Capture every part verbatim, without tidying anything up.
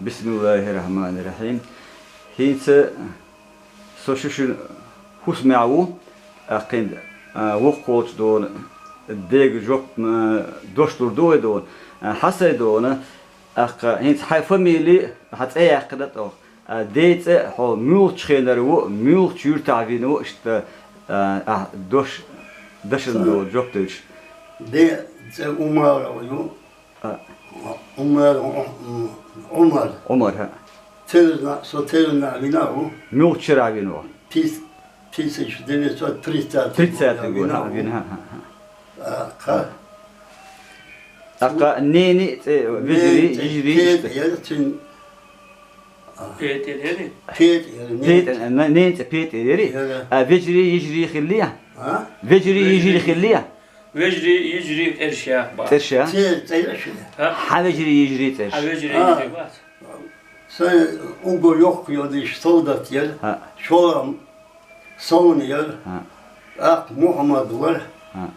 Бисмиллахир-рахманир-рахим. ХӀинца со шу шуна хӀусамехь ву, аьккхийна, а, воккхачу дона дега жоп, а, дош лур ду вай дона, а, хьан сай дона, аьккха, хӀинца хьайн фамили, хьан цӀе яьккхина тӀо. А, ден цӀе хьо муьлхачу хенара ву, муьлхачу юьртахь вина ву, иштта, а, ахь дош, дашна долу жоп делча. Ден цӀе Умаров ю. А. Умар, Умар. Умар, хӀа. Терна, со Терна вина ву. Муьлхачу шарахь вина ву? Тис-, тысяча девятьсот тридцатый Тридцатый год, хӀа, вина, хӀа, хӀа, хӀа. А, кха. Аккха нени цӀе, вежарий, йижарий, Петр иштта. Яра цуьнан. ПетӀер яри? ПетӀер, нен цӀе. ПетӀер, н-, нен цӀе ПетӀер яри? Яра. А вежарий, йижарий хиллий? А? Вежарий, йижарий хиллий? Вежарий, йижарий цӀераш яц бац. ЦӀераш яц? Церан цӀераш яц. ХӀа? Хьан вежарий, йижарий цӀераш? Хьан вежарий, а, йижарий бац. Сайн уггар йоккха йодуш солдат яра. ХӀа. ШолгӀа Совна яра. ХӀа. ТӀаккха Мухьаммад вара. ХӀа.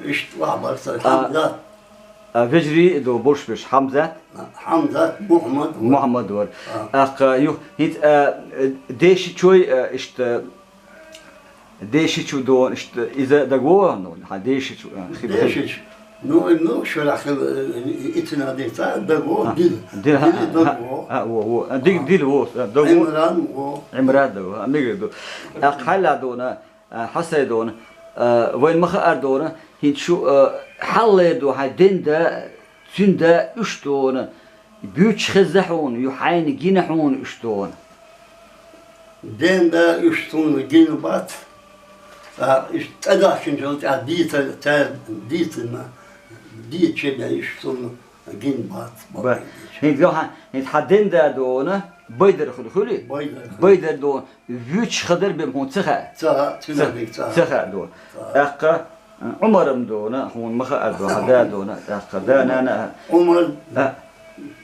Иштта вахьбар сан, а, Хьамзат. А вежарий ду, болуш берш Хьамзат? Хьамзат, Мухьаммад вара. Мухьаммад вара. А. ТӀаккха юха, хӀинца, а, Дешичой, а, иштта, Дешичу дона, иштта, иза дагавогӀу, ну, хьан Дешичу, а, хи-, Дешич. Ну, и, ну, шарахь хила, э, и, и цина дийца, дагавогӀу, а, дила. Дила, дила, а, дагавогӀу. А, во, во. А, диг-, а, дила во, а, дагавогӀу. Имран во. Имран дагавогӀу, а, мегар ду. А, хьалла дона, а, хьан сай дона, а, вайн ма хаара дона, хӀинца шу, а, хьалле ду, хьайн ден да, цуьнан да уьш дона, буьйцуш хезна хьуна, ю хьайна гина хьуна уьш дона. Ден да уьш суна гина бац, а, уьш тӀедахкинчул тӀаьхьа дийца, цара дийцина, дийца бен уьш суна гина бац. Ба, хӀинца, хӀинца хьан ден да дона, Байдар хуьлу хуьлий? Байдар хуьлу. Байдар дона, вуьйцуш хазар бен хьуна ца хаьа? Ца хаьа, цуьнан ца хаьа дона. Ца хаьа дона. Ца хаьа. ТӀаккха, Ӏумарам дона, хьуна ма хаара дона, хьан да дона, тӀаккха да, нана. Ӏумар, а,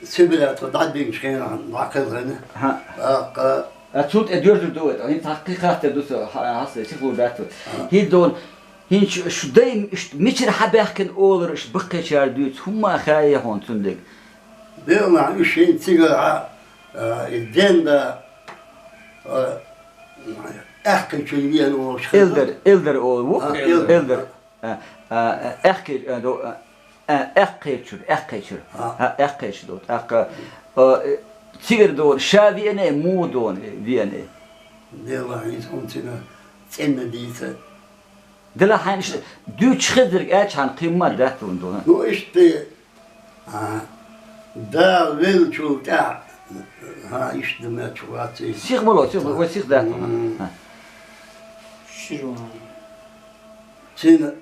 Сибре тхо дӀадигначу хенахь дӀакхелхина. ХӀа. ТӀаккха. А, цунна тӀе доьрзур ду вай, хӀинца хьан кхин хаттар ду со, хьа-, хьан сай сихлур дац вай. А. ХӀинца дона, хӀинца шу дай, иштта мичара хьан баьхкина олура, иштта баккхийчара дуьйцу, хӀумма а хаьий хьуна цуьнан дерг? Делахь уьш хӀинца цигара, а, и ден да, а, аьккхийчуьра веана волуш хезна. Элдар, Элдар олу ву? А, Элдар. Элдар. А, а, аьккхий-, а, до-, а, а, аьккхийчуьра, аьккхийчуьра. А. А, аьккхийчу ду. ТӀаккха, а, э, цигара дона, ша веана, муха дона, веана? Делахь хӀинца хӀунда цигара цӀена дийца. Делахь хьайна иштта дуьйцуш хезарг аьлча хьан кхин ма дац хӀунда дона? Ну, иштта А, Дала веллачул тӀаьхьа, хӀа, иштта дан мел чу вац иза. Сих ма ло, сих ма ло, вай сих дац. М. ХӀа. Ширван. Цуьнан,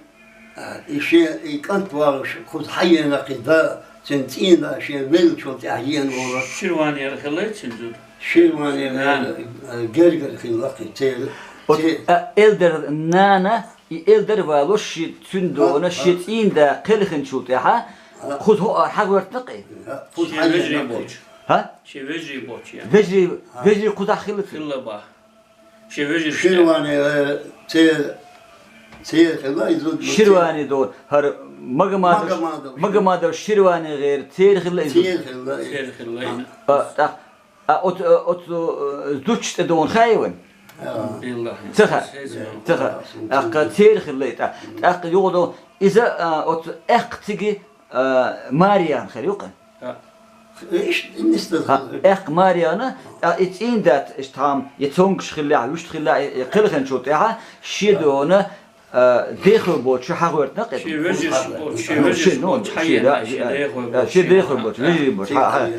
а, и шен, и кӀант валуш, кхуза хьаенакх и да, цуьнан цӀийнда шен веллачул тӀаьхьа еана волу. Ширван яра хилла цуьнан зуда? Ширван яра, нана. А, гергара хилла кхин церан. Оцу, церан. А, Элдар нана, и Элдар валуш ши-, цуьнан дона, а, шен цӀийнда кхелхинчул тӀаьхьа, а, кхуза хӀоъ хьагӀоьртина кхин? А, кхуза шен вежарий хьаенакх и. Болчу. ХӀа? Шен вежарий болчу, я. Вежарий, а, вежарий кхузахь хилла цуьнан? Хилла бах. Шен вежарий. Ширвани, э, церан, церан хилла и зуда. Ширвани до, хӀара Магомадов, Магомадов. Магомадов Ширвани гӀера, церан хилла и зуда. Церан хилла и. Церан хилла и. А, тӀаккха А оцу, оцу, э, зудчун цӀе дона хаьий вайна? А. Ца хаьа. Ца хаьа. ТӀаккха церан хилла и тӀаккха. ТӀаккха юха дона, иза, а, оцу аьккха цига, а, Марьяна хир ю-кх? А. Иштта, иштта хӀа, хир. Аьккха Марьяна, а, и цӀийнда дац, иштта хьан, я цомгуш хиллехь, вуьшта хиллехь, и, и кхелхинчул тӀаьхьа, шен дона, а, дехар болчу хьагӀоьртина кхин. Шен вежарий болчу, шен вежарий болчу, шен, да, шен дехар болчу, вежарий болчу, хьа,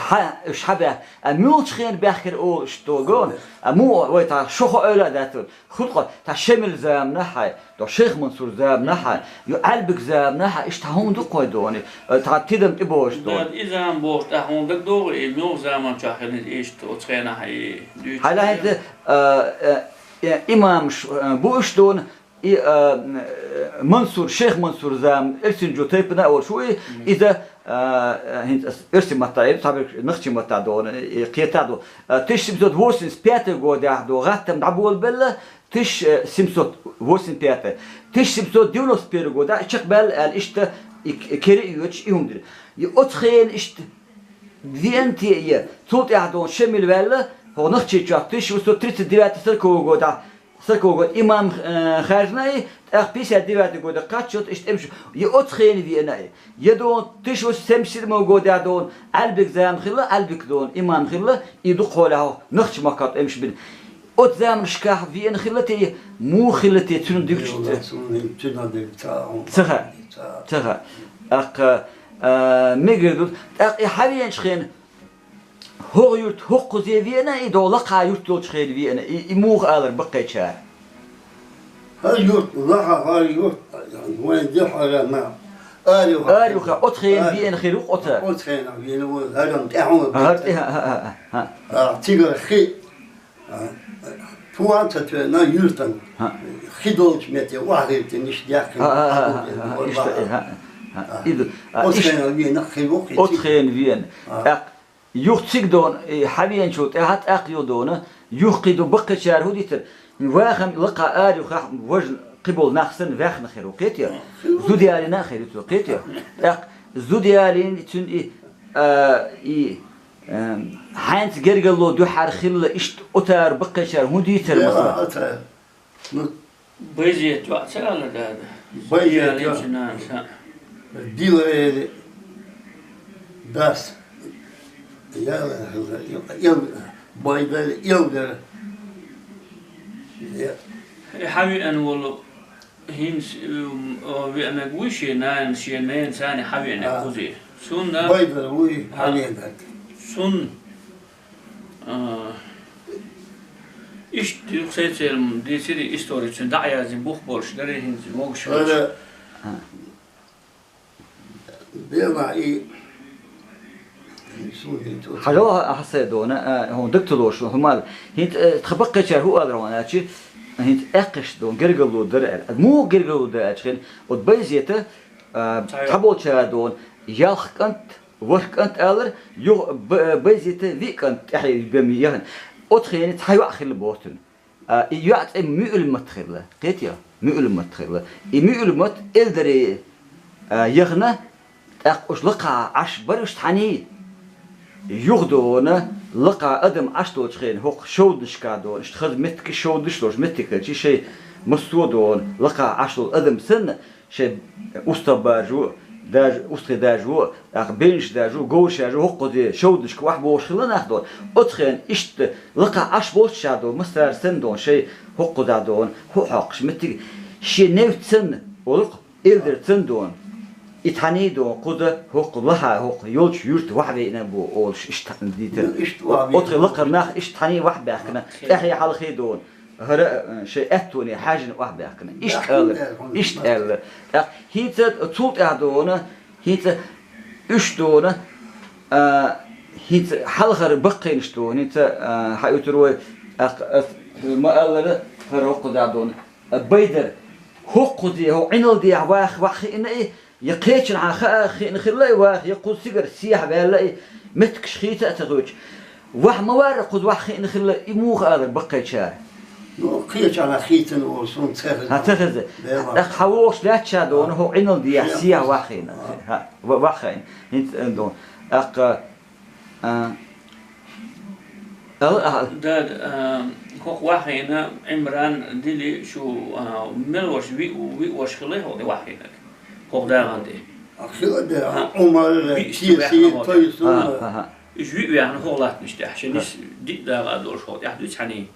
хьа, уьш хьабаьхкира, а, муьлхачу хенахь баьхкира олуш догу, а, муха вай тхьа шо хо ойла а дац, хӀуткъа тхьа Шемал заманахь хьай, тхьа Шайх Мансур заманахь хьай, ю Ӏаьлбик заманахь хьай, иштта хьуна ду кхой дони, а, тхьа тидам тӀе бохуш дони. Да, и зама бохуш, тӀаккха хьуна дагадогӀу, и муьлха заманчохь хилла иштта оцу хенахь и дуьйцу. Хьайла хӀинца, а, а, а, имамаш, а, бу уьш дони, И, а, Мансур, Шайх Мансур зама, Эрсинджо тайпана а волуш ву и, иза, а, хӀинца ас эрсий маттахь, цхьаберш нахчий маттахь догӀу, и кхета а ду. А, тысяча семьсот восемьдесят пятый годехь ду, гӀаттам дӀаболабелла, тысяча семьсот восемьдесят пятый. Тысяча семьсот девяносто первый годехь и чекхбаьлла аьлла, иштта и к-, кера а йоьдуш и хӀума дира. И оцу хенахь иштта Веана те а, цул тӀаьхьа дона Шемил ваьлла, хӀо Нохчийчохь тысяча восемьсот тридцать девятый сороковой годахь, сороковой год имам, э, хаьржина и, тӀаккха пятьдесят девятый года кхаччалц иштта эмш, я оцу хена веана и, я дона тысяча восемьсот семьдесят седьмого годехь дона Ӏаьлбик зама хилла, Ӏаьлбик дона имам хилла, и дукха хьолехь нохча махкахь эмш бина. Оцу заманашкахь веана хилла те, муха хилла те, цуьнан дуьгуш ца, ца хаьа. Ца хаьа. ТӀаккха, а, мегар ду. ТӀаккха и хьавеанчу хенахь, хӀокху юрт хӀокхуза веана, и дона лакхахь юрт йолчу хенахь веана, и, и муха алар баккхийчара? ХӀара юрт, лаха хӀара юрт, вайн де хьара ма. Арюха. Арюха, оцу хенахь веана хир ву оцу. Оцу хенахь веана ву, хӀара тӀаьхьа. ХӀара тӀе, хӀа, хӀа, хӀа, хӀа. А, цигара хи. А, туан ца тоьна юьртан. ХӀа. Хи долчу метте охьахийтина иштта яьккхина. ХӀа, хӀа, хӀа, хӀа, хӀа, хӀа, иштта, хӀа, хӀа. А, и ду, а, оцу хенахь веана хир ву, хи оцу хенахь веана. А. ТӀаккха юха цига дона, и хьавеанчул тӀаьхьа тӀаккха юха дона, юха кхин ду баккхийчара хӀун дитира? Вахана лакхахь Арюхахь важа кхиболу нах санна ваьхна хир ву, кхетий? Зуда ялийна а хир ю цо, кхетий? ТӀаккха зуда ялийна цуьнан и, а, и Эм, хьаьнца гергарло дуьххьара хилла иштта оцара баккхийчара хӀун дийцара, масала? Оцара. Ну, Байзет йоӀ ца ала дада? Байзет йоӀ. Ялийча нана сан. Дилаэли дас. Яла, эл, Байдали элдара. Я. Э, хьавеана волу. ХӀинца, м, о, веанарг вуй шен нана, шен нана царна хьавеанарг кхузий? Цунна Байдара вуй хьавеанарг. Цунна, а, иштта юха сайцеран дийцира истори, цуьнан дӀа а яздина бух болуш дара хӀинца могуш хилча. Ара, бела и Хьажал хьан сай дона, а, хьуна даг ца лоруш, хӀума ала. ХӀинца, э, тхан баккхийчара хӀун алара хьуна аьлча, хӀинца аьккхиш дона, гергарло дара аьлла. Муха гергарло дара аьлча хин, оцу Байзета, а, цхьаболчара дона, ялх кӀант, ворхӀ кӀант алара, юха Б-, Байзета виъ кӀант тӀаьхье бен яхана. Оцу хенахь цхьа йоӀ хилла боцург. А, и йоӀ цӀе Муьлмат хилла. Кхетий? Муьлмат хилла. И Муьлмат элдаре, а, яхана, тӀаккха уьш лакхахь Ӏаш бара уьш цхьаьний. Юха дона, лакхахь адам Ӏаш долчу хенахь, хӀокху шовданашкахь дона, иштта хаза меттиг, шовданаш долуш меттиг хилча, шайн массо а дона, лакхахь Ӏаш долу адам санна, шайн устагӀ баржо, даж-, устагӀий даржо, тӀаккха бенаш даржо, говраш даржо, хӀокхузе шовданашка охьабохуш хилла нах дона. Оцу хенахь иштта лакхахь Ӏаш болчу ша дона, массара санна дона, шайн хӀокхузахь дона, хӀу хьокхуш меттиг, шен невт санна, олу-кх, элдара санна дона. И цхьаьний дона, кхуза хӀокху лахьа, хӀокху йолчу юьрта охьавеана бу олуш, иштта дийцира. Ну, иштта охьавеана. Оцу хенахь лакхара нах иштта цхьаьний охьабаьхкина, тӀаьхье хьалхе дона. ХӀара, э, шайн аьттоне хьаьжжина охьабаьхкина. Иштта аьлла, иштта аьлла. ТӀаккха хӀинца цул тӀаьхьа дона, хӀинца уьш дона, а, хӀинца хьалхара баккхийнаш дона, хӀинца, а, хьан уьтур вай, тӀаккха ас ма-аллара, хӀара хӀокхузахь дона. А, Байдар, хӀокхузе, хӀо Ӏиналдехьа ваха ваха хиъна и, я кхечанхьа хаа хиъна хилла и ваха, я кхуза цигара сехьа ваьлла и, меттигаш хийца а ца хуьйцуш. Ваха ма вара кхуза ваха хиъна хилла, и муха алара баккхийчара? Ну, кхечанхьа хийцина волу суна ца хеза. Хьан ца хеза? Дела. ТӀаккха хьан вогӀуш лаьттача дона, хӀо Ӏиналдехьа сехьа ваха хиъна. Хьан, ва-, ваха хиъна. ХӀинца, э, дона. ТӀаккха А. Ала, ала. Дада, а, хӀокху вахийна Ӏимран, Дили, шу, а, мел ваша, виъ, виъ ваша хилла хӀокху тӀе вахийнарг? ХӀокху дагӀан тӀе. А, хила де, а, Ӏумар, виъ Кеси, ваьхна хӀокху тӀе. Тойсун. А, а, а. Уьш виъ ваьхна хӀокху латтанаш тӀехь. Шен нис диъ дагӀа а долуш хӀокху тӀехь дуьйцу хьаний.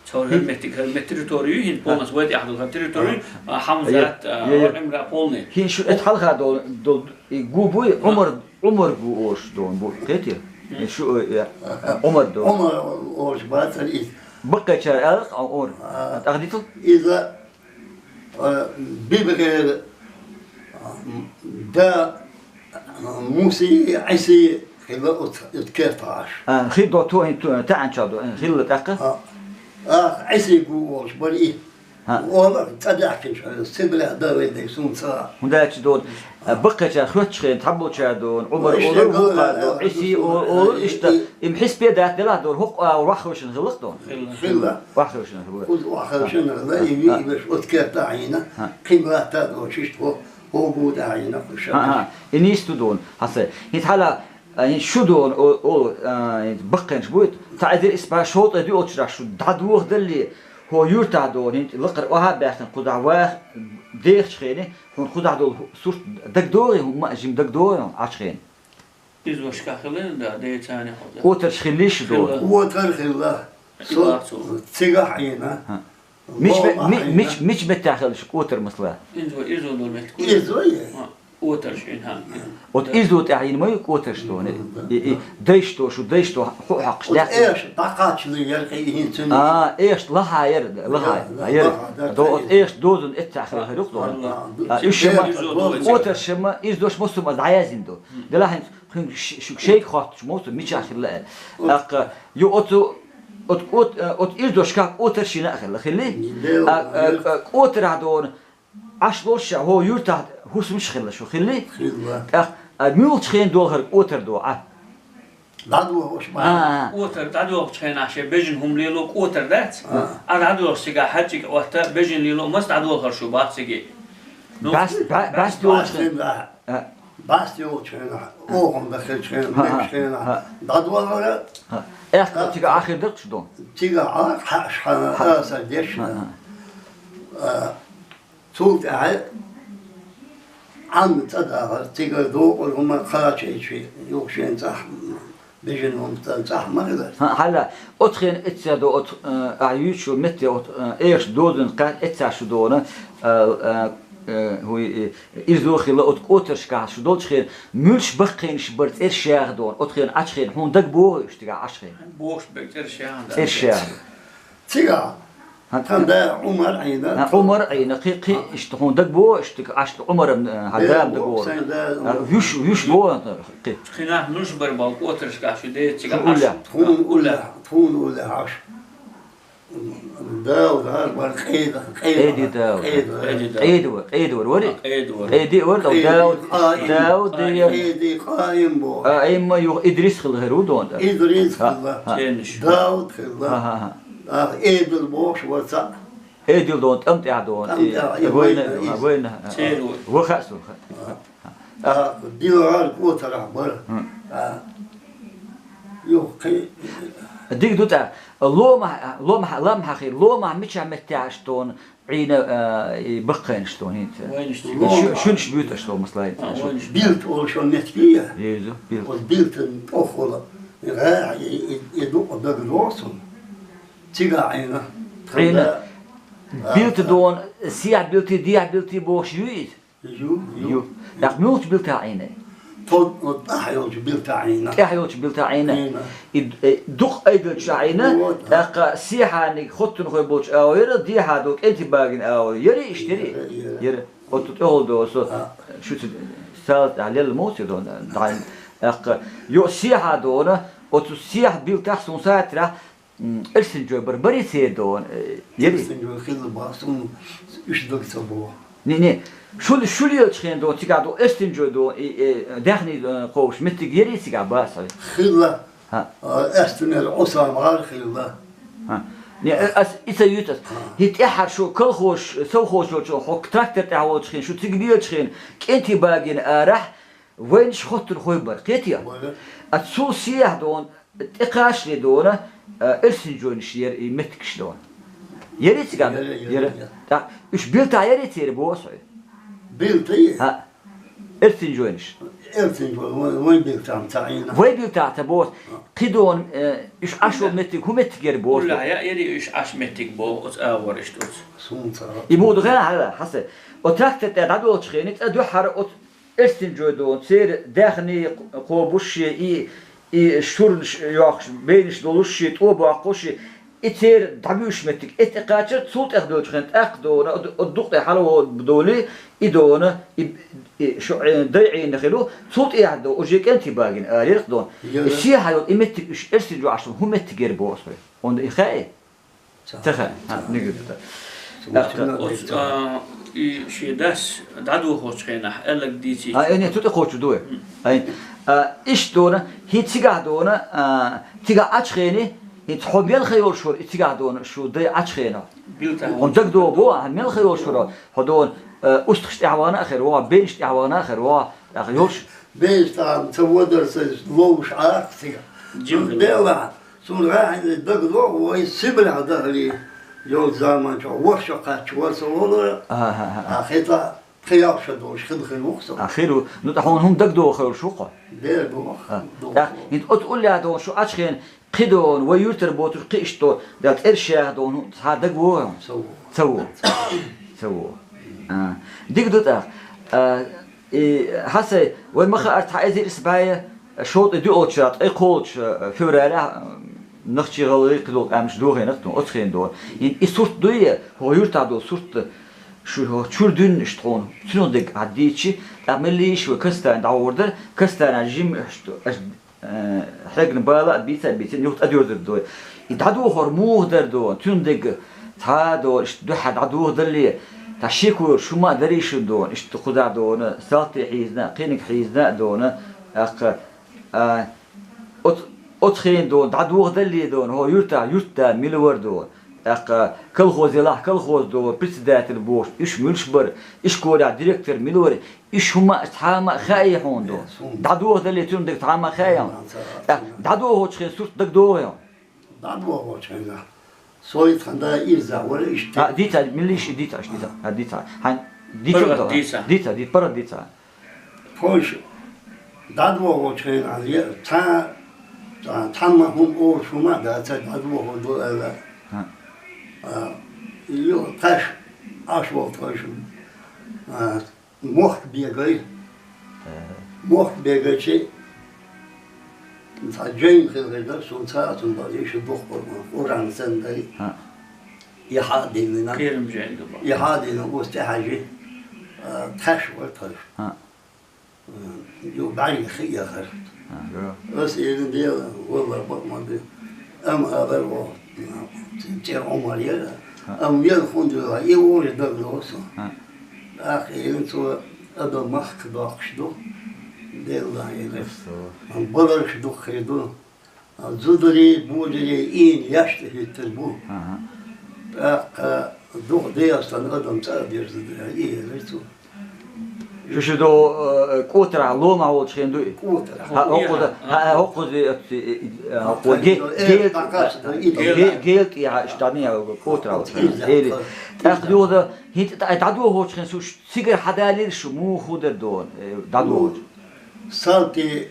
Цхьа хӀара меттиг, хӀара метта территори ю хӀинца полностью вай тӀехь ду, хӀара территори ю, а, Хьамзат, а, Ӏимран полный. ХӀинца шу эт хьалха дол-, дол-, И гу буй, Ӏумар, Ӏумар гу олуш дона бу, кхетий? М. И шу, э, э, Ӏумар дона. Ӏумар олуш бацара иза. Баккхийчара аьлла-кх Ӏумар. А, тӀаккха дитал? Иза, э, бибгӀер, э, да, Муси, Ӏиси хилла оцу, оцу кертахь Ӏаш. А, хи до ту, хи ту, таьӀанчал до, хилла тӀаккха? А, а, Ӏиси гу олуш бара и. ХӀаъ. Ола цӀа даьхкинчу хьуна, стиглехь дан вай дерг суна ца. ХӀунда аьлча дона, а, баккхийчара хоьттучу хенахь, цхьаболчара дона, Ӏумар олур, вукхара дона, Ӏиси олур, иштта, и м хьисапе дац делахь дона, хӀокху агӀор ваххевшина хилла-кх дона. Хилла. Ваххевшина хилла. Кхуза ваххевшина хилла, и виъ веш оцу керта а хьийна, кхин латта а доцуш, иштта хӀо-, хӀокху гу тӀе а хьийна, кхуьша. ХӀаъ, хӀаъ. И нийса ду дона, хьан сай. ХӀинца хьала А, хӀинца шу дона, о, о, а, хӀинца баккхийнаш буй, цхьа эзар исс бӀаь шовзткъе диъолчарахь шу дӀадохадале, хӀо юьртахь дона, хӀинца лакхара охьа а баьхкина, кхузахь ваха дехачу хене, хьуна кхузахь долу сурт дагадогӀий, хӀумма а жима дагадогӀий хьуна Ӏачу хене? Изошкахь хилла, да, дайца а хьо. Котарш хилла шу дона? Хилла. Котар хилла. Со цигахь Ӏийна. ХӀа. Мича ме-, Лома ми-, Ӏийна. Мича, мича меттехь хилла шу котар масала? Изо, изо долу меттиг. Изо е? ХӀа, котарш Ӏийна, хӀа. От изо тӀехь йина ма ю котарш дона? Мгм, да, и, и, да. Дайш до, шу дайш до, хӀу хьакхаш. От даьхна. Эш, дӀакхаччале яра кхин хӀинца. А, эш лахьа яра, лахьа, да, яра. Лахьа, да, до, от тӀехь. Эш дозун эццахь хилла хир ю дона. Алла, а, уьш шимма, эш дозун. Котарш шимма, изош массо а дӀаяздина ду. Мгм. Делахь хӀинца Кхин ш-, шу шайга хоттуш ма ву со, мичахь хилла аьлла. ТӀаккха ю оцу, от кӀот-, э, от изошкахь кӀотар шина а хилла, хилли? Дел-, а, а, дел- а, кӀотарахь дона, Ӏаш лош ша, хӀо юьртахь хӀусамаш хилла шу, хилли? Хилла. ТӀаккха, а, муьлхачу хен долу хӀара кӀотар до, Ӏа? ДӀадохуш ма. А, а. КӀотар дӀадохучу хенахь шен бежан хӀума лело кӀотар дац? А. А дӀадохуш цигахь хьаьжцӀиг Ӏотта, бежан лело маса дӀадохура шу бах циге? Ну, баьс-, баьс-, баьс йолчу хен. Баьс хен да. А. Баьс йолчу хенахь, охьа дахчу хенахь, ха, ха, мегаш хенахь, ха, дӀадолара. Ха. Эхь, ха, цига ахир даккхаш ду? Цига а, хьаъш хьана, ха, аса деш, ха, ха. А, цул тӀаьхьа Ӏанна цӀа дахар, цига докъур хӀума кхача йичи, юха шен цӀахь. Бежан хӀума цӀа-, цӀахь ма хилар. ХӀа, хьала, оцу хен эццехь до оцу, э, ахь юьйцуш йолу метте оцу, э, эш дозун кхаьчна эццехь шу дона, э, э, э, хӀуй, э, изо хилла оцу кӀотаршкахь шу долчу хен, муьлш баккхийнаш бара цӀерш яха дона, оцу хен Ӏачу хен, хьуна дага боху уьш цигахь Ӏачу хен? Бохуш бен цӀерш яха. ЦӀерш яха. Цигахь. ХӀан, тхан да Ӏумар Ӏийна. ХӀан, Ӏумар Ӏийна, кхин, кхин, иштта хьуна дага боху, иштта Ӏаш Ӏумаран, э, хьан дам дага боху. Сайн да. А, вуьш, вуьш боху, кхин. Нах муьлш бар бал кӀотаршкахь шу дециг Ӏаш. Тхуна уллехь, тхуна уллехь Ӏаш. Дал гӀар бар къеда, къеда. Къеди Дал. Къеда. Къеди Дал. Къеда вар, къеда вар, вари? Къеда вар. Къеди вар, къеди, Дауд, къаим. Дауд, къаим. Къеди, къаим боху. А, имма юха Идрис хилла хир ву дона? Идрис хилла. Ха, ха. Дауд хилла. Ха, ха, ха. А, Эдил бохуш вар цхьаъ. Эдил дона, тӀам тӀехь дона. ТӀам тӀехь, э, вайна, вайна, вайна, э, церан вай. Ва хаьа суна, хаьа. А, дилгӀар кӀотарахь бара. Хм. А, юххе. Дика ду тӀа. Ломахь, ломахь, ламахь хир, ломахь мичахь меттехь аш дона, Ӏийна, а, и баккхийнаш дона хӀинца. Вайнаш шу-, шуьнаш буьйцу аш дона, масала. А, вайнаш. Билт олу шо меттиг я? Езу, Билт. Оцу Билтан тӀохула. ГӀа, и, и, и дукъа дага лоцун. Цига Ӏийна. Ӏийна. Тхан да. Билта дона, сехьа билти, дехьа билти бохуш юй иза? Ю, ю. Ю. ТӀаккха муьлхачу билта Ӏийна? Тхо, тхо тӀаьхьа йолчу билта Ӏийна. ТӀаьхьа йолчу билта Ӏийна. Ӏийна. И, э, дукха айдалчу Ӏийна, вот, а. ТӀаккха сехьаниг хоттунхой болчу агӀо яра, дехьа до кӀентий багина агӀо. Яра иштта, яра? Яра, яра. Яра. Оцу тӀехула до со, а, шуьца сала тӀехь лелла мовсар дона, дӀа-, тӀаккха, йо, сехьа дона, оцу сехьа билтахь суна сатирахь, М, эрсинчой бар барий церан дона, э, яри? Эрсинчой хилла бах, суна уьш даг ца боху. Не, не. Шу, шу лелачу хен дона, цигахь дона, эрсинчой дона, и, э, даьхний, э, кхобуш меттиг яри цигахь бах сан? Хилла. ХӀа. А, Эстунера Ӏусам гӀар хилла. ХӀа. Не, э, ас, и ца юьйцу ас. ХӀа. ХӀи тӀаьххьара шу колхоз, совхоз йолчу, хьо трактор тӀехь волчу хен, шу цига лелачу хен, кӀентий багина арахь, вайнаш хоттунхой бара, кхетий? Бара. А цул сехьа дона, тӀекхачале дона, а, эрсинчойнаш яра и меттигаш дона. Яри цигахь? Яра, яра, яра. Яра. ТӀаккха уьш билтахь яри церан боху ас хьоьга? Билта яра. ХӀа. Эрсинчойнаш. Эрсинчой, вайн, вайн билтахь ца Ӏийна. Вай билтахь ца боху ас. ХӀа. Кхидона, э, уьш Ӏаш волу меттиг, хӀун меттиг яра боху ас хьоьга? Уллехь яра уьш Ӏаш меттиг боху, оцу агӀор иштта оцу. Суна ца. И муха ду хаа, хьала, хьаса. О трактор тӀе дӀадолчу хене, цӀа дуьххьара оцу Эрсинчой дона, церан даьхний кхобуш шен, и, и шурнаш йоккхуш, бейнаш долуш шен, тӀо боккхуш шен, и церан дӀабуьйш меттиг, эцу тӀе кхачар, цул тӀех долчу хен тӀаккха дона, од-, од дукъ тӀе хьала долий, и дона, и, и шу, э, дай Ӏийна хилу, цул тӀехьа до, уже кӀентий багина, а, рерх дона. И сехьа йолу, и меттиг уьш эрсинчой Ӏаш, хӀун меттиг яра боху ас хьоьга? Онда и хаьий? Ца хаьа. ХӀа, нигат. Ца. ТӀаккха. Оцу, а, и шен дас дӀадохучу хенахь, аьлларг дийцича. А, э, не, цу тӀе кхочур ду вай. М. Ай, а, иштта дона, хӀинца цигахь дона, а, цигахь Ӏачу хене, хӀинца хьо мел хан йолуш вара, и цигахь дона, шу дай Ӏачу хенахь. Билтахь. Хьуна дагадогӀу боху, а, мел хан йолуш вара, хьо дона, а, устагӀаш тӀехь вахана а хир вогӀу, бейнаш тӀехь вахана а хир вогӀу, тӀаккха йолуш, Бейстан ца водар са ловш Ӏарк цига. Жим хилла. Бела, сун рахьин дагадо, вай Сибрах дахали, йол заман чо, ворхӀ шо кхаччу вар со волу, Ага, ага. А хета пхи-ялх шо долуш хила хир ву-кх со. А, хир ву. Ну, тӀа хьуна хӀума дагадогӀу хевлуш ву-кх хьо? Дера ду. А. Ду. ТӀаккха, хӀинца оцу уллехь долуш шу Ӏачхена кхин долу, вай юьртара боцург кхин иштта долу, да цӀерш яха долу, ну, цхьа дагавогӀу хьуна? Ца вогӀу. Ца вогӀу. Ца вогӀу. А. Дика ду тӀаккха. А, И, Хьасан, вай ма хаара, цхьа эзар исс бӀе шовзткъе доьалгӀачу шарахь, ткъе кхоалгӀачу февралехь, нохчий, гӀалгӀай, кхидолу къаьмнаш дохийна-кх тхуна, оцу хенахь долу. И, и сурт дуй, хӀокху юьртахь долу сурт, шу хӀокху чуьра дуьйна иштта тхуна, цуьнан дерг хьан дийцчи, тӀаккха меллиша вай Кастане дӀагӀур дара, Кастане жима аша, аша, э, хьегна бала а бийца а бийцина, юха тӀедоьрзур ду. И дӀадохор муха дара дона, цуьнан дерг цхьа а дона, иштта дуьххьара дӀадохадалле, цхьа шеко йолуш хӀума а дарий шуна дона, иштта кхузахь дона, салти хьийзина а, кхиниг хьийзина а дона, тӀаккха, а, оц-, оцу хенахь дона, дӀадохадалле дона, хӀокху юьртахь юьртда мила вара дона, тӀаккха колхоз елахь, колхоз дона, председатель бохуш, уьш муьлш бара, ишколехь директор мила вара, уьш хӀума а цхьа а ма хаьий хьуна дона. ДӀадохадалле цуьнан дерг цхьа а ма хаьий хьуна. ТӀаккха дӀадохочу хенахь сурт дагадогӀий хьуна? ДӀадохочу хенахь. Со и тхан да изза вара иштта. А, дийца, милла иштта дийца, иштта дийца. А, дийца. Хьайн, дийца. ПаргӀат дийца. Дийца, дийца, паргӀат дийца. Польша дӀадохочу хенахь, е, цхьа, цхьа, цхьамма хӀума олуш хӀума а дац, дӀадохо ду аьлла. А. А, ю, тхаьш, Ӏаш волу тхойша. А, Мохк бегай. Э. Мохк бегайчи, цхьа жайна хила хир дара, суна цхьа а цунна бакъ иша духкъур, Къуръан санна дай. А. И хьа а диллина. Кхерам жайна ду бакъ. И хьа а диллина, оцу тӀе хьаьжи, а, тхаьш вара тхойша. А. Ю бӀаьрга хи яхар. А, ю. Ас элина дела, валла, бакъ ма ду. Амма алар ву, цӀе Ӏумар яра. А. Амма ял хӀунда вела, и вури даг ло со. А. ТӀаккха элина цо адам махка доккхуш ду. Делла элира. Ас. Амма баларш дукха хир ду. Зударий, боларий ийна яшта хӀиттар бу. Ага. ТӀаккха дукха дегӀастан адам цӀа а дерза дара, и елира цо. Шу шу до, э, кӀотарахь ломахь волчу хен дуй? КӀотарахь. ХӀа, хӀокхуза, хӀа, хӀа, хӀокхуза, э, э, э, хӀокху ге-, э, гел-, бакъас, э, э, ге-, гел тӀехьа иштта дӀа а, кӀотарахь волчу хен. Эли. ТӀаккха дуьхьа, хӀинца дӀа-, дӀадохочу хен шу цигара хьадалийра шу, муха хӀун дара дона, э, дӀадохочу? Салти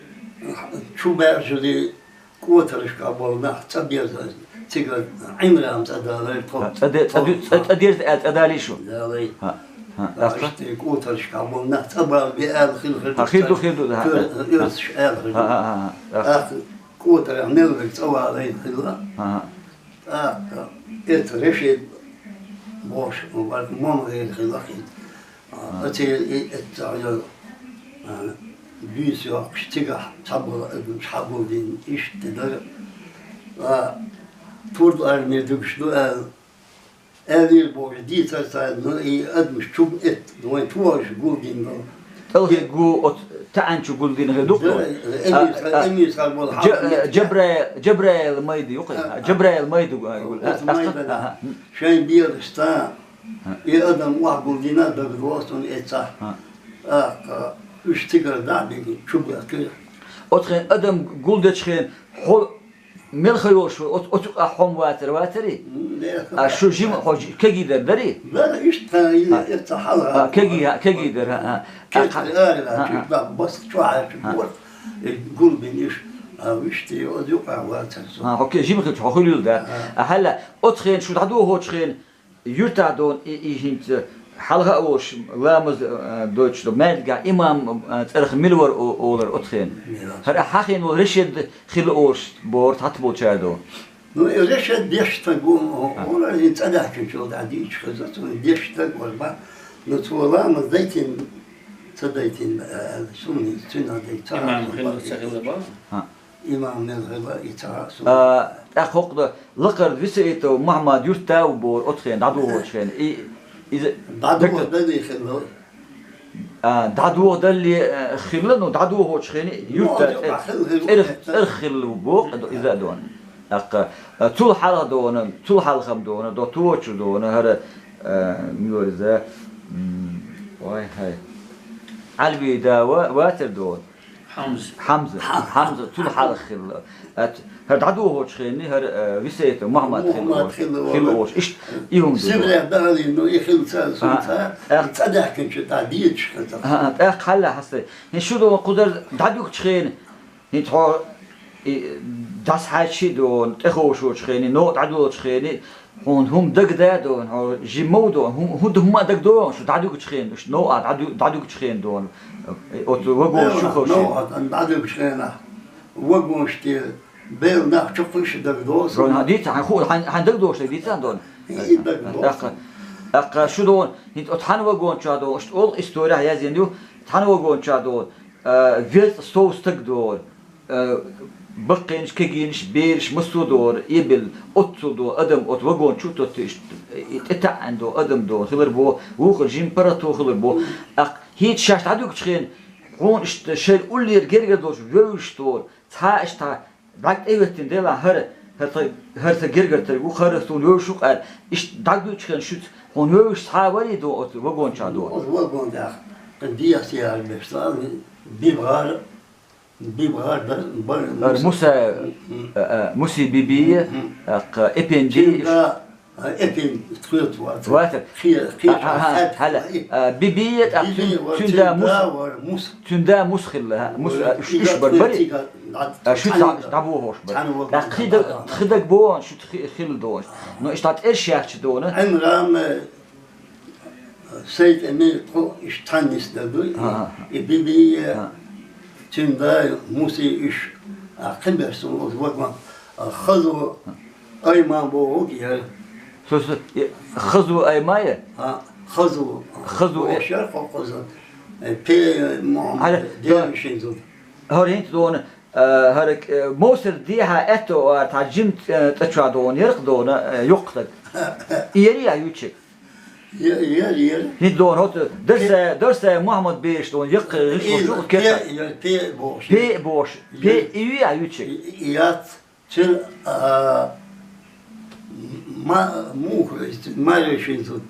чу баьржули КӀотаршкахь болу нах цӀа беза, цига Ӏимран цӀа далар тхо. ХӀа, цӀа де-, цӀа ду-, цӀа, цӀа деза аьлла цӀа далий шу? Далай. ХӀа, хӀа, тӀаккха? Иштта кӀотаршкахь болу нах цӀа бала бе аьлла хила хир ду. ХӀа, хир ду, хир ду, хӀа, хӀа. Оьрсаш аьлла хир ду. ХӀа, хӀа, хӀа, хӀа, тӀаккха. ТӀаккха кӀотарах мел верг цӀа валийна хилла. ХӀа, хӀа. ТӀаккха эцу Решид бохуш вара, Мамгер хилла хин. А, оцу и, и, эццахь йолу, а, буьйса йоккхуш, цигахь цхьаболу адамаш хьагулдина иштта дара. А, турд арме дуьгуш ду аьлла, аьллера бохуш дийцар царна, ну, и адамаш чу эцна, вайн чу вовшах гулдина долу. ТӀелхиг гу оцу таьӀанчу гулдина хир ду-кх? Да, а, эмир, а, эмир схьа болу Жа-, хьагулдина. Жабраил, Жабраил майда ю-кх? А, а, Жабраил майда гу-, а, гу-, оцу а, майдана. А, а, а. Шайн белаш цхьа И адам охьагулдина дагадогӀу суна эццахь. ХӀа. ТӀаккха уьш цигара дӀа а бигина, чу баьхкира. Оцу хен адам гулдечу хен хьо мел хан йолуш вара, оцу, оцу юкъахь хьо-м вацара, вацарий? М, не. А шу жима хьо жи-, кегий дара, дарий? Дара иштта, хӀа, эццахь хьалха. А, кегий, хӀа, кегий дара, хӀа, хӀа. Кегий ара, хӀа, чу хӀа. Бакъ баска чу хьаьрча, хӀа, борт, э, гулбина уьш. А вуьшта оцу юкъахь вацара со. ХӀа, хьо ке-, жима хилча, хьо хуьлийла дара. ХӀа. А хьалла, оцу хен шу дӀадохочу хен, Юьртахь дона и, и хӀинца хьалха а волуш, ламаз, а, дойтуш долу маьждигехь имам, а, цӀарах мила вара о-, олура оцу хенахь? Мила. ХӀара хьан хин волу Решид хилла олуш бохура цхьацца болчара дона. Ну, и Решид дешна стаг ву, а, олура, и цӀа даьхкинчул тӀаьхьа дийчу хеза, цуьнан дешна стаг вара бах. Ну, цо ламаз дайтина, ца дайтина, а, суна цуьнан дай ца. Имам хилла, ца хилла бах? А. Имам мел хилла и ца хаьа суна. А, тӀаккха хӀокху лакхара Висаитов Мухьаммад юьртда ву бохура оцу хенахь, дӀадохочу хенахь. И, иза дӀадохадалле хилла. А, дӀадохадалле, э, хилла, ну, дӀадохочу хенахь юьртда. Ну, цӀе-, хилла, хилла. ЦӀерах, цӀерах хилла ву боху, иза а дона. ТӀаккха, а, цул хьалха дона, цул хьалха-м дона, до тохачу дона, хӀара, а, мила вара иза, м, ой, хьай. Ӏалви да ва-, вацара дона. Хьамза. Хьамза. Хьамза, цул хьалха хилла. Ат, хӀара дӀадохочу хенни, хӀара, э, Висайтов Мухьаммад хилла. Мухьаммад хилла. Хилла ош. Ишт, и хӀума ду. Сибре дахалийна, ну, и хилла ца, сунца, а, цӀа даьхкинчу тӀа дийцаш хаза. А, а, тӀаккха хьалла хьастай. ХӀин шу ду кхузара дӀадуьгучу хенна. ХӀинца хьо и дӀасахьаьжчий дона, тӀеховшочу хенни, новкъа дӀадолучу хенни, хьуна хӀума дагадоуьйту дона, хьо жимма ву дона, хӀу-, хӀу-, хӀума а дагадоуьйту дона, шу дӀадуьгучу хенна, шу новкъа дӀадуь-, дӀадуьгучу хенна дона. Оцу вагон чу ховший. Новкъа дӀадуьгучу хенахь, вагонаш тӀе бевлла нах чу кхуьйсуш дагадоуьйту. Дона, хьан дийца, хьан ху-, хьан, хьан дагадоуьйту, дийца дона. И дагадоуьйту. ТӀаккха, тӀаккха шу дона, хӀинца оцу хьан вагон чохь дона, шу олу история язйина ю, хьан вагон чохь дона, а, веза сов стаг дона. Э, баккхийнаш, кегийнаш, бераш, массо а дора, эбелла, оццул дора адам, оцу вагон чу а тоттуьйтуш, и тӀетаьӀӀина дора адам дора, хилар боху, вукхара жимма паргӀато хилар боху. ТӀаккха хӀинца шаьш дӀадуьгучу хенна, хьуна иштта шайна уллера гергара долуш вевзаш дора, цхьа а иштта дӀа тӀехӀоьттина делахь хӀара, хӀара сан, хӀара сан гергара стаг ву, хӀара суна вевзаш ву-кх аьлла, иштта дӀадуьгучу хенна шуьца, хьуна вевзаш цхьа а варий дона оцу вагон чохь дона? Оцу вагон тӀехь, дехьа яра беш, царна бибгӀар, БибгӀар дар, бар, ара Муса, Муса, мгм, а, а, Муси Бибия, мгм, а, кха, Эпенди, цуьнан да, а, Эпен тхоьца вац. Вац. Хе-, хе-, а, а, а, хет-, хала, хе-, а, Бибия, тӀаккха Бибия цуьн-, ва, цуьнан да цуьнан да Мус-, вара Мус. Цуьнан да Мус хилла, а, Мус, ва, а, уьш, и уьш да бар, тхоьца бари? Цига дӀа-, а, шу цхьаьна цхьа-, да. ДӀабохуш бар. Цхьаьна вара. ТӀаккха хи даг, хи даг боху, шу хи-, хилла дохуш. Но иштта тӀерш яхча дона. Ӏимран, э, Сайтани тхо иштта цхьаьна нисдала дуй. Ага. И Бибия, ага, цуьнан да Муси уьш, а, кхин берш суна оцу вагон, а, Хазу Айман бохург яра. Со, со, э, Хазу Айман я? А, Хазу. Хазу, э, бохуш яра кхо Хазу. Э, Пе Мухьаммад, хьала, дера шин зуда. ХӀара хӀинца дона, э, хӀара, э, Мовсар дехьа аьтто ара, цхьа жим, э, цӀа чохь дона, ярх дона, э, йоккха стаг. И яри а юьйцург? Е-, ера, ера. ХӀинца дона хӀотту, дарсай, дарсай Мухьаммад беш дона, яккха гӀишло шу кхетта. Пе, ера, пе бохуш. Пе бохуш. Пе и юй а юьйцург? И, и яц. Цуьнан, а, ма-, муха, маре шин зуда.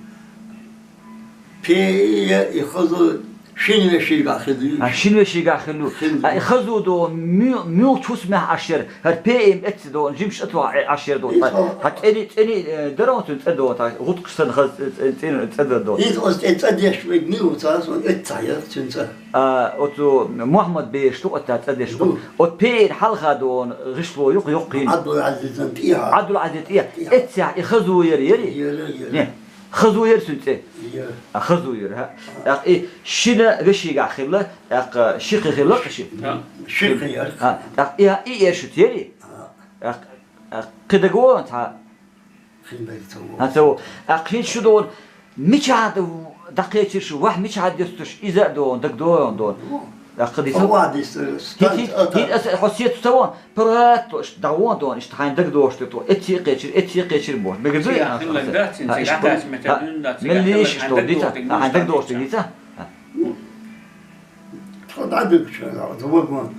Пе и я, и Хазу шина вешийгахь хилла ю. А, шина вешийгахь хилла ю. Хилла. А, и Хазу дона, муьл-, муьлхачу хӀусамехь Ӏаш яра. ХӀара П М эцци дона, жимаш а тоха Ӏаш яра дона. Иза хьо-, хьан цӀени, цӀени, э, дара оцу цӀе дона, тхьа гӀутакхаш санна хаза, э, цӀе, цӀе, цӀе дара дона. Иза оцу тӀе цӀа деш верг мила ву ца, сон эццахь яра цуьнан цӀа. А, оцу Мухьаммад беш ду, оцу цӀа деш ду. Ду. Оцу П М хьалха дона, гӀишло юккъе, юккъе хӀинца. Ӏабдул-Ӏазизан тӀехьа. Ӏабдул-Ӏазиз тӀе. ТӀехьа. Эццехь и Хазу яра, яри? Яра, яра. Не. Хазу яра цуьнан цӀе? Яра. А, Хазу яра, хӀа. ТӀаккха и шина вешийгахь хилла, тӀаккха ши кхин хилла-кх ши? Да. Ши кхин яра. А, тӀаккха и, и эр шуьца яри? А. ТӀаккха, тӀаккха кхин дага вон цхьа? Кхин дага ца вон. А, ца вон. ТӀаккха хӀинца шу дона, мичахь д-, дӀакхечира шу, вахь мичахь дестуш, иза а дона, дага дона дона. Вон. ТӀаккха диса? Вон диса, хӀинца, станца хӀинца, атар. ХӀинца аса хьо сецо ца вон, Пратто, иштта дӀавон дона, иштта хьайна дагадогӀуш ду тхо. Эццехь кхечира, эццехь кхечира бохуш. Мегар ду? Цига хилла дац, цига, ха, иштта, атас мета ха, дуьйна дац, цига меллиш хилла, иштта хьайна дагадогӀуш ду, дита? Ха. Тхо дӀадуьгучу, вагон,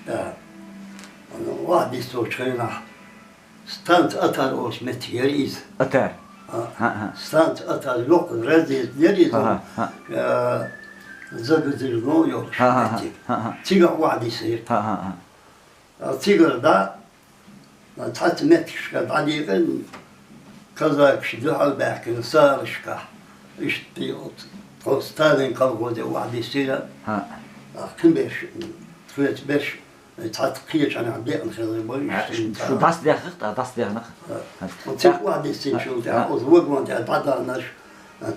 да. Вахь дисточу хенахь, станца Атар олуш меттиг яра иза. Атар. А, ха, ха. Станца Атар, йоккха разъезд яра иза, ха, ха, ха. Э, Загазирно йолуш меттиг. Ха, ха, ха, ха. Цигахь вахь дисира. Ха, ха, ха. Цигара дӀа, цхьацца меттигашка дӀадийкъина, казакаш дуьхьал баьхкина сарашкахь. Иштта оцу тхо Сталин колхозе вахь дисира. ХӀа. Кхин берш, тхоьца берш, цхьацца кхечанхьа декъна хилар бара, иштта. Шу дӀасадехнах, тӀаккха дӀасадехнах. ХӀа. Оцу цигахь вахь диссинчул тӀаьхьа, оцу вагон тӀехь дӀадаханарш,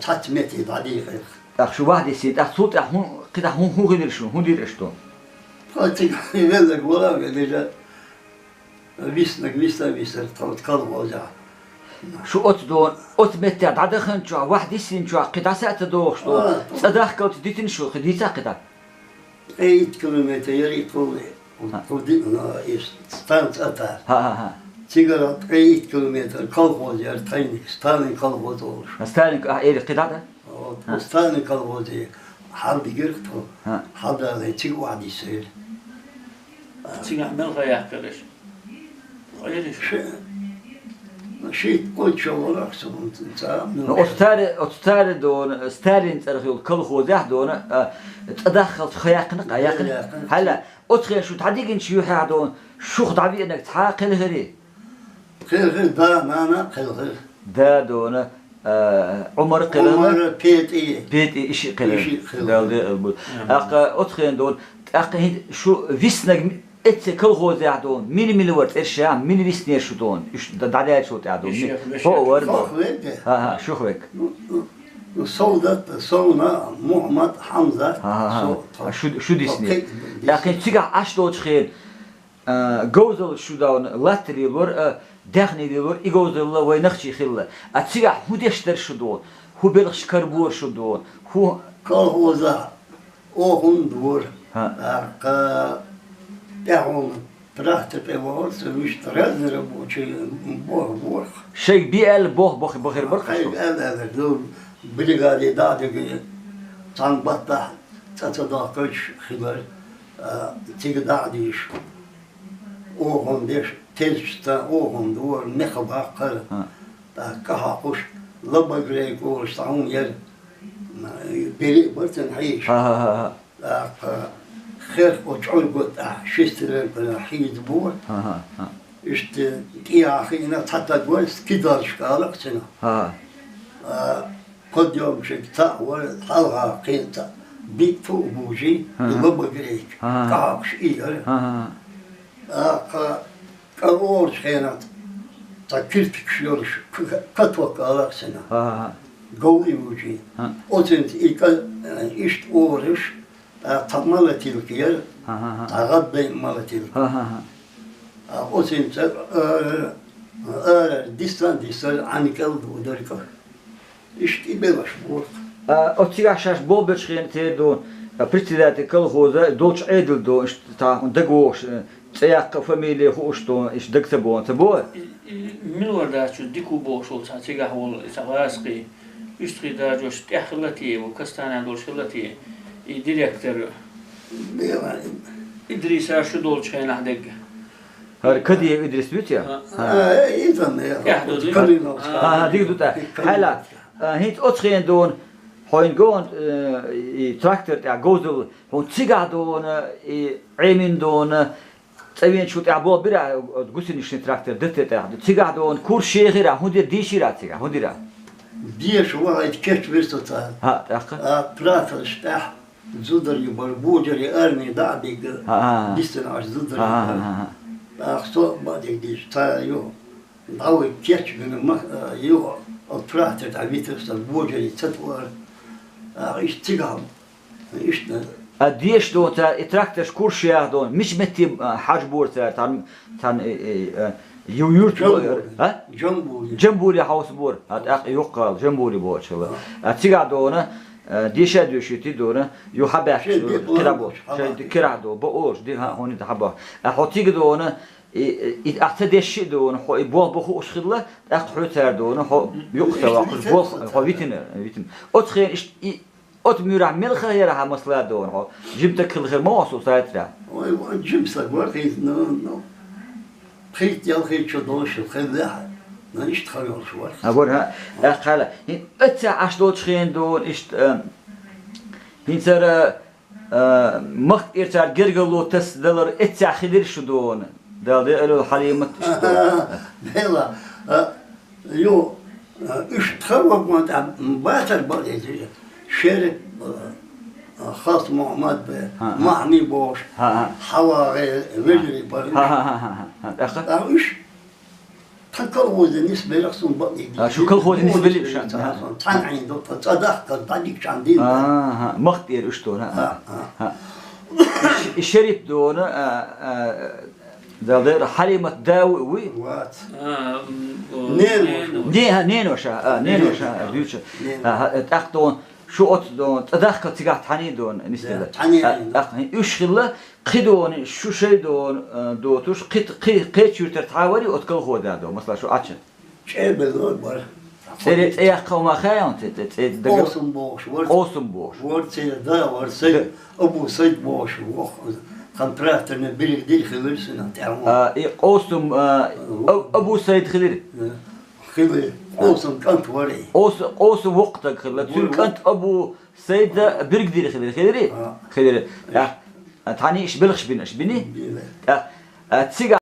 цхьацца метте дӀадийкъира. ТӀаккха шу вахь диссийна, тӀаккха цул тӀаьхьа хӀун, кхидӀа хӀун, хӀун хилира шуна, хӀун дира аша тхо? Тхо цига велларг вара, велира, виснарг виса, висар тхо колхозехь. Шу оцу дона, оцу меттехь дӀадаханчохь, вахь диссинчохь, кхин дӀаса а ца дохуш дона, а, цӀа дахкалц дитина шу, кхин дийца кхидӀа? Ткъе итт километр яра и тхуна, а, тхо ди-, а, и станца Атар. ХӀа, хӀа, хӀа. Цигара ткъе итт километр колхоз яра тхайниг, Сталин колхоз олуш. А, Сталин, а, эри кхидӀа да? Вот, а. Сталин колхозе хьалдигира тхо. А. Хьалдале цига вахь диссийра. Цигахь мел хан яьккхира аша? Ткъе итт. Ши-, шийтта-кхойтта шо вара со, ца, ну, оцу цара, оцу цара дона, Сталин цӀарах йолу колхозехь дона, а, цӀа дахкалц хан яьккхина, а, яьккхина? Яьккхина. Хьала, Оцу хенахь шу дӀадигинчу юьхьехь дона, шух дӀавеанарг цхьа а кхелхирий? Кхелхира, да, нана а кхелхира. Да дона, а, Ӏумар кхелхира? Ӏумар, Петий. Петий, и шиъ кхелхира. И шиъ кхелхира. Далла декъал бойла. Амин. ТӀаккха оцу хенахь дона, тӀаккха хӀинца шу виснарг ми-, эццахь колхозехь дона, мила-мила вара цӀераш, мила виснера шу дона, уьш д-, дӀадаьллачул тӀаьхьа дона? Вешех, ми-, вешех. ХӀоъ вара дона? Шух вега. ХӀан-хӀа, шух вега. Ну, ну, Совдат, Совна, Мухьаммад, Хьамзат, ХӀан-хӀа-хӀа. Со, А, шу, шу со диснера. Кхин, тӀаккха хӀинца цигахь Ӏаш долчу хенахь, а, говзалла шу дона, латта лелора, а, даьхни лелора, и говзалла вайн нохчийн хилла. А цигахь хӀун деш дара шу дона? ХӀун белхаш карабора шу дона? ХӀун... Колхоза оха хӀунда вара? ХӀан. ТӀаккха тӀаьхьуна трактор тӀе вахара, со вуьшта разнера бу-, чу боху борх. Шайга бен аьлла боху бохи-, бохир бара-кх шу? Шайга аьлла, аьлла, ну, бригаде дӀа а дигина, цхьана баттахь цӀа ца доккхуьйтуш хилар, а, цига дӀа а дийш. Оха хӀунда деш, тезачу стан оха хӀунда вара, меха баккхара. ХӀан. ТӀаккха кӀа хьокхуш, Лабагрейк олуш цхьа хӀума яра, бери а бара цунна хьийзаш. ХӀан-хӀа-хӀа-хӀа. ТӀаккха херх оцу чӀорго тӀехь шестилерпана хьийзабора. ХӀан-хӀа-хӀа. Иштта тӀехьа хиъна цхьа таг вара, скидалш калакх цуьнан. ХӀан. А, подъёмчик цхьаъ вара, хьалха кхин цхьаъ, биъ ту а бужий, ХӀан-хӀа. Лабагрейк, ХӀан-хӀа. КӀа хьокхуш и яра. ХӀан-хӀа-хӀа. ТӀаккха кӀа олучу хенахь цхьа киртигаш йолуш, к-, к-, каток алара цуьнан. ХӀан-хӀа-хӀа. Гов и вужий. ХӀан. Оцуьнца и кӀа, э, иштта олуш, тӀаккха цхьа молотилка яра, ХӀан-хӀа-хӀа. цхьа гӀаддайн молотилка. ХӀан-хӀа-хӀа. А оцуьнца, э, ара диссан а дисса, Ӏаьнан кӀел а дудара кӀа. Иштта и белхаш бора-кх. А, оцигахь шаьш болх бечу хенахь тера дона, а, председатель колхоза долчу Ӏедал дона, иштта цхьа хӀун дага вогӀуш, э, цӀе яккха, фамилия хууш дона, иштта дага ца богӀу, ца бора? И, и мила вара дац, чу дика ву бохуш волу цхьа цигахь волу, и цхьа гӀазкхий. УьстагӀий дажош тӀехь хилла те, ву Кастанехь долуш хилла те, и директор. Бела. Идриса шу долчу хенахь дерг. ХӀара Кадиев Идрис вуьту я? А, а. Э, иза ме, тӀехь ду, ду. Калиновская. А, а, дика ду тӀе. Калиновская. Хьайла, а, хӀинца оцу хенахь дона, хьуна гон, э, и трактор тӀехь говзалла, хьуна цигахь дона, и Ӏемин дона, цӀа веначул тӀехь болх бира, э, гусеничный трактор, ДТ тӀехь. Цигахь дона, курс шехира, хӀун дира, дийшира цигахь, хӀун дира? Деша вахайта кечвира со цара. ХӀа, тӀаккха? А, трактораш тӀехь. Зударий бара, божарий армии дӀа а бигга, ХӀан-хӀа. Дисина Ӏаш зударий бара. ХӀан-хӀа-хӀа. ТӀаккха со а бадиг дийш, цара ю, дӀавай кечбина ма, ю, оцу трактор тӀе витира сан, божарий ца тоьара. ТӀаккха иштта цигахь, иштта. А деша дона цара и тракторш курс шеха дона, мича метте, а, хьажа бора цара, царна Цхьана, э, э, э, ю-, юрт бу-, Джамбули. А? Джамбули. Джамбули хьовса бора. А, тӀаккха юххал, Джамбули бохучу хила. А. А цигахь дона, э, деша а доьшийти дона, ю хьабаьхкаш, шайн де кира бохуш, бохуш, шайн хьабаьхкаш. Кира до, бо олуш, ди хьа-, хьуни хьабо. А хьо цига дона, и, и, и, ахь ца дешши а дона, хьо и болх бо хууш хилла, тӀаккха хьоьцара дона, хьо м, юкъа ца ваккхаш, иштта болх, хьо витина, витина. Оцу хенахь иштта и, Оцу муьрехь мел хан яра хьан масала дона хьо? Жимтаг хила хир ма ву хьо со сайтарехь? Ой, вон жим саг вара хӀинца, ну, ну, пхийтта-ялхийтта шо долуш хилла хьан, ну, иштта хан йолуш вара. А, вара, хӀа? ТӀаккха хьала, хӀин, оццехь Ӏаш долчу хенахь дона, иштта, а, хӀинцара, а, махка тӀера цара гергарло тасадалар оццехь хилира шу дона. Дала де алол Хьалимат иштта дона. Дела, а, Ю, уьш тхан вагон тӀехь бацар бакъ дезира. Шериф, а, Хас Мухьаммад бе, ХӀа-хӀа. Махьми бохуш, ХӀа-хӀа. ХьавагӀе вежарий бара уьш. ХӀа-хӀа-хӀа-хӀа-хӀа. ТӀаккха? ТӀаккха уьш тхан колхозе нисбелира суна бакъ дезира. А, шу колхозе нисбелира шу? Цхьана, цхьана Ӏийна ду, тхан цӀа дахкар дӀадиккачхьана дина. ХӀа-хӀа. Махка тӀера уьш дона. ХӀа-хӀа. ХӀа. И Шериф дона, а, а, Дала дера, Хьалимат да ву-, вуй? Вац. А, м, о, Ненуш. Ненуш. Не, а, Ненуш, а, а, Ненуш, Ненуш, а, а, дуьйцу. Ненуш. А, а, тӀаккха дона, шу оцу дона, цӀа дахка цигахь тхьаний дона, нисдала. Да, тхьаний А, дона. ТӀаккха уьш хилла, кхин дона, шу шайн дона, а, дотуш, кхин, кхин, кхечуьйтар цхьа вари оцу колхоза дона, масала, шу Ӏача. ЧӀебелла бара. ЦӀе, цӀе яккха хӀума хаьий хьуна, цӀе, цӀе, цӀе дага? Къосум бохуш вара. Къосум бохуш. Вара цӀе, да, вара Сайд. Да. Абу Сайд бохуш вара. Тхан тракторный бирг дир хилира сина тӀаьхьа. А, и Къосум, а, Абу. А-, Абу Сайд хилира? Да. Хилира. Къосум кӀант вара и. Къос-, Къосум воккха таг хилла. Вара, цуьнан кӀант вара. Абу Сайда бирг дир хилира. Хилира? А. Хилира. А. Тани иш белхаш бина, иш бини? Бина. А, а, цига